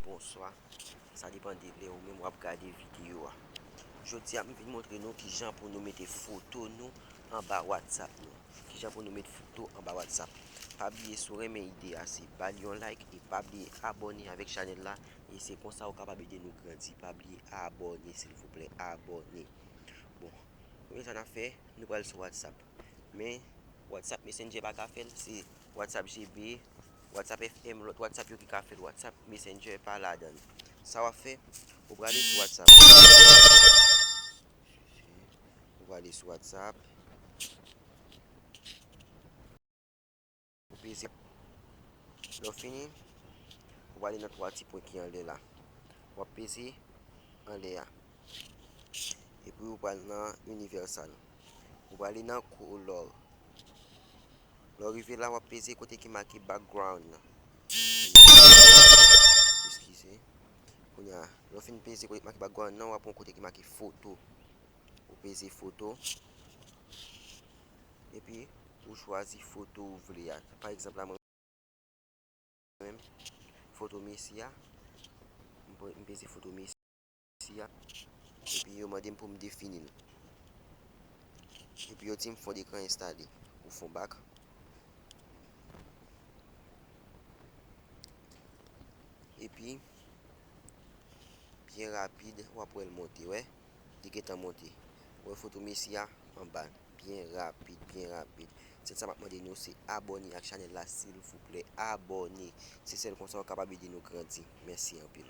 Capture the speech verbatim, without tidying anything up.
bonswa. Sa depann de lè ou menm w ap gade videyo a. Jodi a, m vin montre nou kijan pou nou mete foto nou anba WhatsApp nou. Kijan pou nou met foto anba WhatsApp. Pa bliye, si w renmen ide a, se ba li yon like e pa bliye abòne avèk chanèl la. E se konsa ou kapab ede nou grandi. Pa bliye abòne, silvouplè, abòne. Bon, premye sa n ap fè, nou pral sou WhatsApp. Men, WhatsApp Messenger pa ka fè l, se WhatsApp G B, WhatsApp F M, lòt WhatsApp yo ki ka fè l. WhatsApp Messenger pa ladan l. Sa w ap fè, ou prale sou WhatsApp. Ou prale sou WhatsApp. Ou peze. Lè w fini, ou prale nan twa ti pwen ki anlè la. W ap peze anlè a. Epi ou pral nan Universal. Ou prale nan Color. Lè w rive la, w ap peze kote ki make background nan. Eskize. Kounye a, lè w fin peze kote ki make background nan, w ap pran kote ki make foto. Ou peze foto. Epi, ou chwazi foto ou vle a. Pa egzanp la, mwen menm, foto Messi a. M pre-, m peze foto Messi a. Epi, yo mande m pou m defini l. Epi, yo di m fond ekran enstale. Ou fè yon bak. Epi, byen rapid, w ap wè l monte, wè. Li gentan monte. Ou wè foto Messi a anba. Byen rapid, byen rapid. Sèl sa m ap mande nou, se abòne ak chanèl la, silvouplè. Abòne. Se sèl konsa w kapab ede nou grandi. Mèsi anpil.